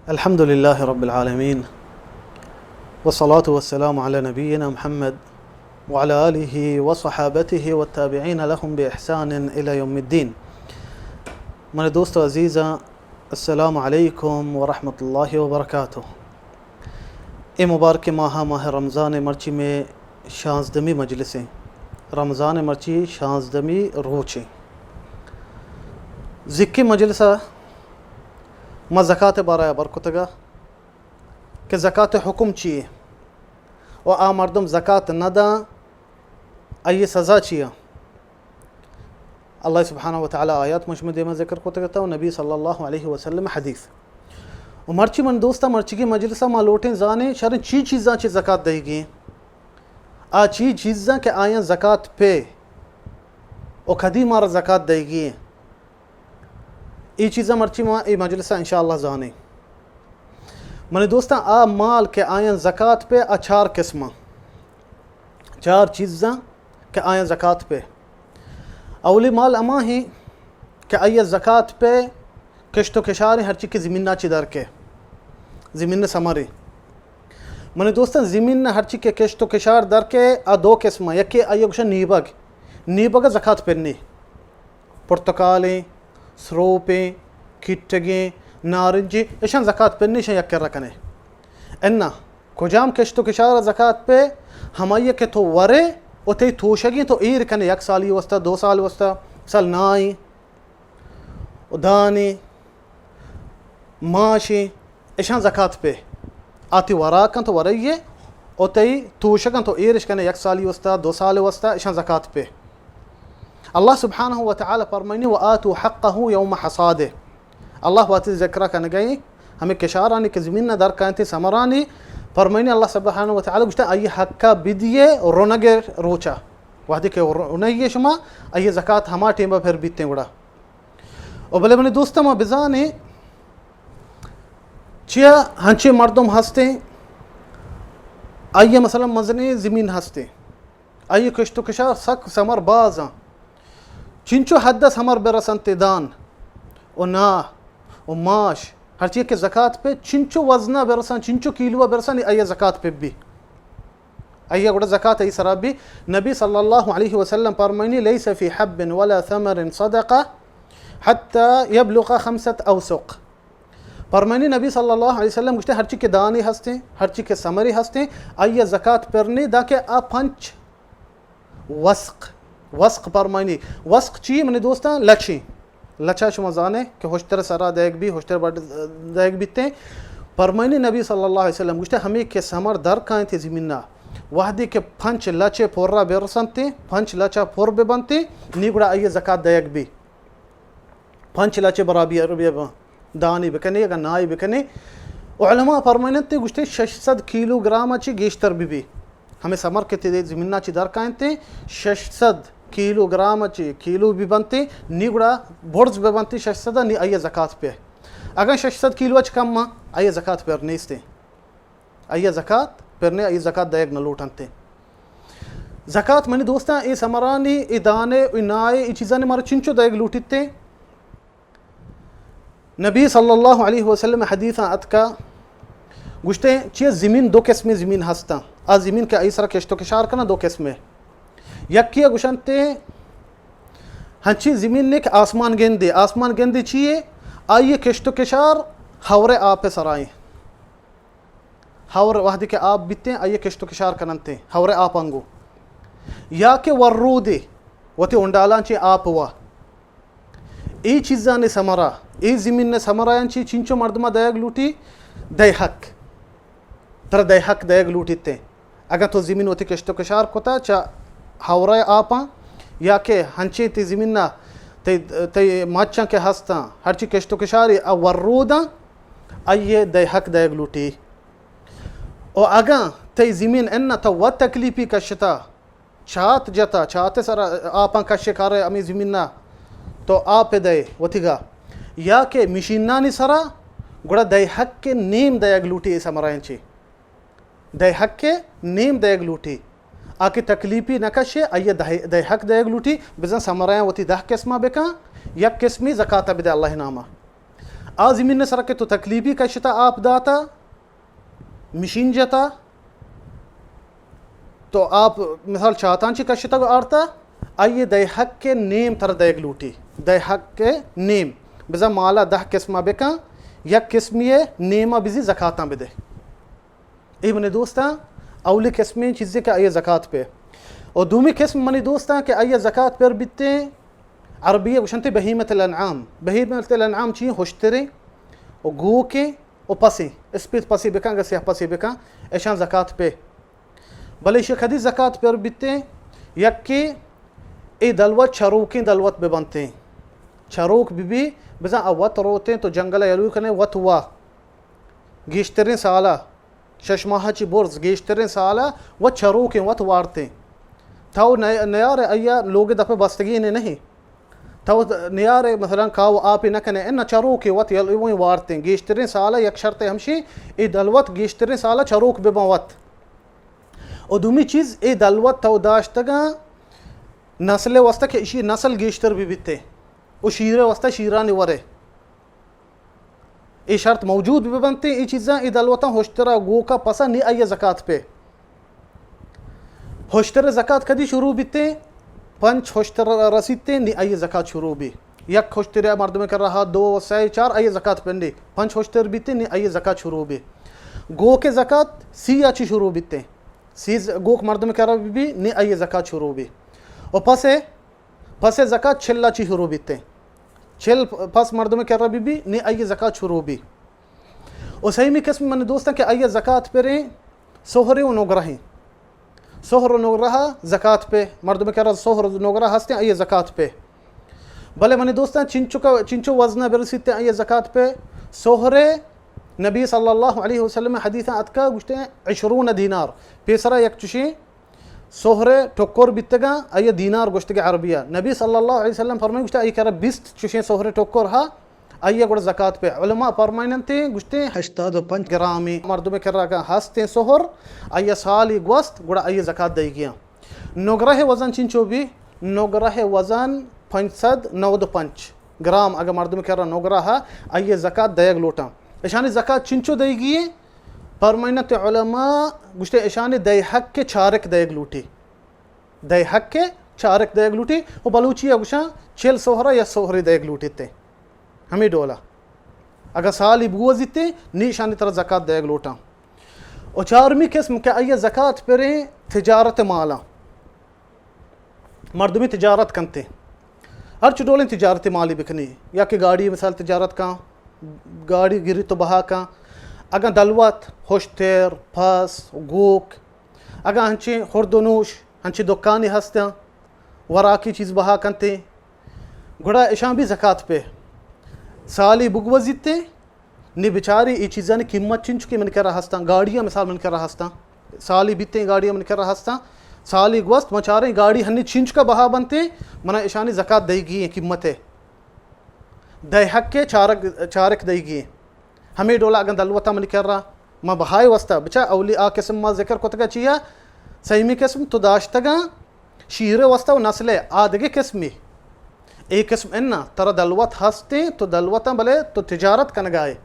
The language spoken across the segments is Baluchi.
الحمد لله رب العالمين، والصلاة والسلام على نبينا محمد وعلى آله وصحابته والتابعين لهم بإحسان إلى يوم الدين. من دوست عزیزاں، السلام علیکم ورحمۃ اللہ وبرکاتہ۔ اے مبارک ماہ، ماہ رمضان، مرچی میں شانزدہمی مجلس ہیں۔ رمضان مرچی شانزدہمی روچ ہیں۔ ذکی مجلس ما زکات بارہ بر کتگا کہ زکات حکم چی ہے و آ مردم زکات نہ داں، آئی سزا چی ہے؟ اللہ سبحانہ و تعالی آیات مشمع دیما ذکر کتگ ات و نبی صلی اللہ علیہ وسلم حدیث۔ و مرچی من دوستاں، مرچی کی مجلس ما لوٹیں زانیں شریں چی چیزاں چی زکات دئیگی ہیں۔ آ چی چیزاں کہ آیاں زکات پہ و کدی مارا زکات دئیگی ہیں۔ ای چیزاں مرچی ما ای مجلس انشاءاللہ زانیں۔ منی دوستاں، آ مال کہ آیاں زکات پہ، آ چار قسماں، چار چیزاں کہ آیاں زکات پہ۔ اولی مال اما ہیں کہ آئی زکات پہ کشت و کشار ہیں، ہرچی کہ زمین چی در کے، زمین ثمری۔ منی دوستاں، زمین ہرچی کہ کشت و کشار در کے، آ دو قسم ہیں۔ یکی آئی گوشن نیبگ، نیبگ زکات پہ نہیں۔ پرتکالیں، سروپیں، کٹگیں، نارنجیں، اشان زکات پہ نہیں، اشان یک کرا کنے۔ انا کجام کشت و کشار زکات پہ؟ ہمائی کہ تو ورے و تئی توشگیں تو ایر کنے، یک سالی واسطہ، دو سال واسطہ، سال نائیں و دانیں، ماشیں، اشان زکات پہ۔ آتی وراکاں تو ورئیے و تئی توشگاں تو ایرش کنے، یک سالی واسطہ، دو سال واسطہ، اشان زکات پہ۔ اللہ سبحانہ و تعالی فرمائنی: "وآتوا حقه يوم حصاده"۔ اللہ وتی ذکر کنگئی ہمیں کشارانی کہ زمین در کائنتی ثمرانی، فرمائنی اللہ سبحانہ و تعالی گوشتا، آئی حقا بدیے رونگ روچا۔ وحدی کہ رونگی شما، آئی زکات ہما ٹیمہ پھر بیتیں گڑا۔ و بلے منی دوستاں، ما بزانیں، چیا ہنچیں مردم ہستیں، آئی مثلاً مزنیں زمین ہستیں، آئی کشت و کشار سک ثمر بازاں، چنچو حد ثمر برسنت دان و نا و ماش، ہرچی کہ زکات پہ چنچو وزنہ برسن، چنچو کیلو برسن، آئی زکات پہ بی۔ آئی گڑا زکات آئی سرا بی۔ نبی صلی اللہ علیہ وسلم فرمائنی: "ليس في حب ولا ثمر صدقة حتى يبلغ خمسة أوسق". فرمائنی نبی صلی اللہ علیہ وسلم گوشتے، ہرچی کہ دانے ہستیں، ہرچی کہ ثمرے ہستیں، آئی زکات پر نہیں، داکہ آ پنچ وسق، وسق فرمائنی۔ وسق چی منی دوستاں؟ لچیں۔ لچا شما زانے کہ ہشتر سرا دئیگ بی، ہشتر بڈ دئیگ بیتیں۔ فرمائنی نبی صلی اللہ علیہ وسلم گوشتے، ہمیں کہ ثمر در کائنت زمینا، وحدی کہ پنچ لچے پورا برسنتے، پنچ لچا پر ببنتے، نی گڑا آئی زکات دئیگ بی۔ پنچ لچے برابر بی، دانی بکنے، اگر نائی بکنے۔ علماء فرمائنتے، گوشتے شش سد کیلو گرام چی گیشتر بی بی۔ ہمیں ثمر کہ تئی زمینا چی در کائنتے، شش سد کیلو گرام چی کیلو بی بنتے، نی گڑا برز بی بنتے شش سد، نی آئی زکات پہ۔ اگر شش سد کیلو چی کم ما، آئی زکات پر نیستے۔ آئی زکات پر نے، آئی زکات دئیگ نہ لوٹنتے۔ زکات منی دوستاں، اے ثمرانی، اے دانے، اے نائے، اے چیزانی مارا چنچو دئیگ لوٹیتے؟ نبی صلی اللہ علیہ وسلم حدیثاں اتکا، گوشتے، چیئے زمین دو قسمیں زمین ہستاں۔ آ زمین کہ آئی سرا کشت و کشار کنا، دو قسمیں۔ یکی گوشنتے، ہنچی زمین نے کہ آسمان گندے، آسمان گندے چیئے؟ آئی کشت و کشار ہورے آپ سرائیں۔ ہور وہدے کہ آپ بیتیں، آئی کشت و کشار کننتے، ہورے آپ انگو۔ یا کہ ورودے، وتی انڈالان چی آپ وا۔ اے چیزانی ثمرہ، اے زمین ثمرہ انچی چنچو مردمہ دئیگ لوٹی؟ دئے حق۔ ترا دئے حق دئیگ لوٹیتے۔ اگاں تو زمین وتی کشت و کشار کتا چہ ہورائے آپاں، یا کہ ہنچیں تی زمینا تی، تی مچاں کہ ہستاں، ہرچی کشت و کشاری ا وروداں، آئیے دئے حق دئیگ لوٹی۔ و اگاں تئی زمین اناں تو وت تکلیپی کشتا، چات جتا، چات سرا آپاں کشے کارے ہمے زمینا، تو آپ دئے وتیگا، یا کہ مشینانی سرا، گڑا دئے حق نیم دئیگ لوٹی اے ثمرائیں چی۔ دئے حق نیم دئیگ لوٹی۔ آ کہ تکلیپی نہ کشے، آئیے دئے، دئے حق دئیگ لوٹی، بزاں ثمرائیں وتی دہ قسمہ بکن، یک قسمی زکات بدے اللہ ناما۔ آ زمین سرا کہ تو تکلیفی کشتا، آپ داتا، مشین جتا، تو آپ مثال چاتان چی کشتا آرتا، آئیے دئے حق نیم تر دئیگ لوٹی۔ دئے حق نیم، بزاں مالا دہ قسمہ بکن، یک قسمی نیمہ بزی زکاتاں بدے۔ اے منی دوستاں، اولی قسمیں چیزے کہ آئی زکات پہ۔ اور دومی قسم منی دوستاں کہ آئی زکات پر بیتے، عربی گوشنتے بہیمت الانعام۔ بہیمت الانعام چی؟ ہشتریں و گوکیں و پسیں۔ اسپیت پسے بکن، اگر سیاہ پسے بکن، اشان زکات پہ۔ بلے ایشی کدی زکات پر بیتے؟ یکے اے دلوت چروکیں دلوت ببنتے۔ چروک ببی، بزاں آ وت روتے تو جنگل یلو کنے وت وا۔ گیشتریں سالا، شش ماہ چی برز، گیشتریں سالا و چروکیں وت وارتیں۔ تو نی-، نیار ایا لوگ دپ بستگی نے نہیں۔ تو نیار مثلاً کاو آپی نہ کنے، ان چروکیں وت یل-، وارتیں۔ گیشتریں سالا یک شرط ہمشی، اے دلوت گیشتریں سالا چروک ببن وت۔ و دومی چیز، اے دلوت تو داشتگاں نسل واسطہ کہ اشی نسل گیشتر بی بیتے و شیر واسطہ شیرانی ورے۔ اے شرط موجود بہ بنتیں، اے چیزاں، اے دلوتاں ہشترا گوکا پسا نی آئی زکات پہ۔ ہشتر زکات کدی شروع بیتیں؟ پنچ ہشتر رسیتیں، نی آئی زکات شروع بی۔ یک ہشتر مردم کرا، دو، سہ، چار، آئی زکات پہ نی۔ پنچ ہشتر بیتیں، نی آئی زکات شروع بی۔ گوک زکات سی آ چی شروع بیتیں؟ سی ز-، گوک مردم کرا بی، نی آئی زکات شروع بی۔ و پسے پس زکات چل ء چی شروع بیتیں۔ چل پس مردم کرا بی بی، نی آئی زکات شروع بی۔ و سیمی قسم من دوستاں کہ آئی زکات پریں سہریں و نگرہیں۔ سہر و نگرہ زکات پہ، مردم کرا سہر و نگرہ ہستیں، آئی زکات پہ۔ بلے من دوستاں چنچو کا، چنچو وزنہ برسیتیں آئی زکات پہ۔ سہرے نبی صلی اللہ علیہ وسلم حدیث اتکا گوشتے عشرون دینار۔ پیسرا یک چشیں سہرے ٹکر بیتگاں، آئی دینار گوشتگے عربیہ۔ نبی صلی اللہ علیہ وسلم فرمائے گوشتے، آئی کرا بیست چشیں سہرے ٹکر ہا، آئی گڑا زکات پہ۔ علماء فرمائنتے گوشتے ہشتاد و پنچ گرامی مردم کرا کہ ہستیں سہر، آئی سالی گوست، گڑا آئی زکات دئیگیاں۔ نگرہ وزن چنچو بی؟ نگرہ وزن پنچ سد نود و پنچ گرام، اگر مردم کرا نگرہ ہا، آئی زکات دئیگ لوٹاں۔ اشانی زکات چنچو دئیگی؟ فرمائنت علماء گوشتے اشانی دئے حق چارک دئیگ لوٹی۔ دئے حق چارک دئیگ لوٹی و بلوچی ء گوشاں چل سہرا یا سہری دئیگ لوٹیتے۔ ہمیں ڈولا۔ اگر سالی بگوزیتے، نی اشانی ترا زکات دئیگ لوٹاں۔ و چارمی قسم کہ آئی زکات پریں تجارت مالاں۔ مردمی تجارت کنتے۔ ہرچ ڈولیں تجارت مالی بکنی، یا کہ گاڑی مثال تجارت کن، گاڑی گری تو بہا کن۔ اگاں دلوت، ہشتر، پس، گوک، اگاں ہنچیں خورد و نوش، ہنچیں دکانی ہستاں، وراکی چیز بہا کنتے، گڑا اشاں بھی زکات پہ۔ سالی بگوزیتے، نی بچاری اے چیزانی قیمت چنچکے من کرا ہستاں، گاڑیاں مثال من کرا ہستاں، سالی بیتیں گاڑیاں من کرا ہستاں، سالی گوست من چاریں گاڑی ہنی چنچکا بہا بنتے، منا اشانی زکات دئیگی ایں قیمت ہے۔ دئے حق چارک، چارک دئیگی ایں۔ ہمیں ڈولا اگاں دلوتا من کرا، ما بہائے واسطہ، بچا اولی آ قسم ما ذکر کتگا چیا، سیمی قسم تو داشتگاں، شیر واسطہ و نسل آ دگہ قسمی۔ اے قسم انا، ترا دلوت ہستیں، تو دلوتاں بلے تو تجارت کنگائے۔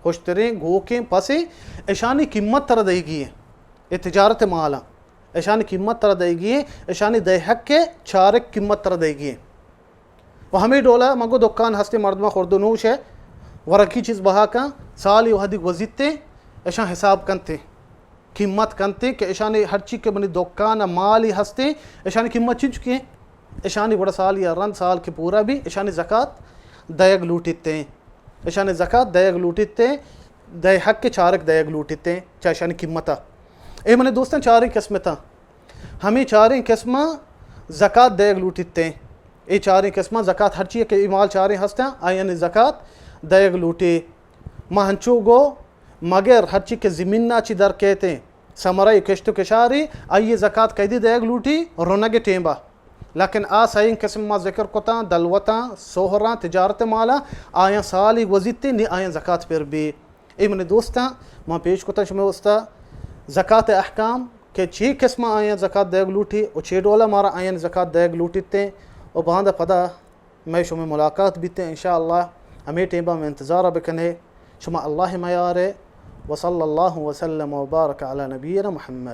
ہشتریں، گوکیں، پسیں، اشانی قیمت ترا دئیگی ایں۔ اے تجارت مالاں۔ اشانی قیمت ترا دئیگی ایں، اشانی دئے حق چارک قیمت ترا دئیگی ایں۔ و ہمے ڈولا من گو دکان ہستیں مردماں خورد و نوش ہے، ورکی چیز بہا کن، سالی وہدی گوزیتیں، اشاں حساب کنتیں۔ قیمت کنتے کہ اشانی ہرچی کہ منی دکان ء مالی ہستیں، اشانی قیمت چنچکیں؟ اشانی گڑا سال یا رند سال کہ پورا بی، اشانی زکات دئیگ لوٹیتیں۔ اشانی زکات دئیگ لوٹیتیں، دئے حق چارک دئیگ لوٹیتیں، چہ اشانی قیمتا۔ اے منی دوستاں چاریں قسمتاں۔ ہمے چاریں قسماں زکات دئیگ لوٹیتیں۔ اے چاریں قسماں زکات ہرچی کہ اے مال چاریں ہستاں، آیانی زکات دئیگ لوٹی۔ ما ہنچو گو، مگر ہرچی کہ زمینا چی در کیتیں، ثمرہ کشت و کشاری، آئی زکات کیدی دئیگ لوٹی؟ Wrong Temba. لیکن آ سئیں قسم ما ذکر کتاں، دلوتاں، سہراں، تجارت مالاں، آیاں سالی گوزیتیں، نی آیاں زکات پر بی۔ اے منی دوستاں، ما پیش کتاں شمے واسطہ زکات احکام کہ چی قسم آیاں زکات دئیگ لوٹی و چی ڈولا مارا آیاں زکات دئیگ لوٹیتیں و باندا پدا مئے شمئے ملاقات بیتیں انشاءاللہ۔ ہمے ٹیم ءَ انتظار بکنے۔ شما اللہ میارے۔ وصلی اللہ وسلم وبارک علی نبینا محمد۔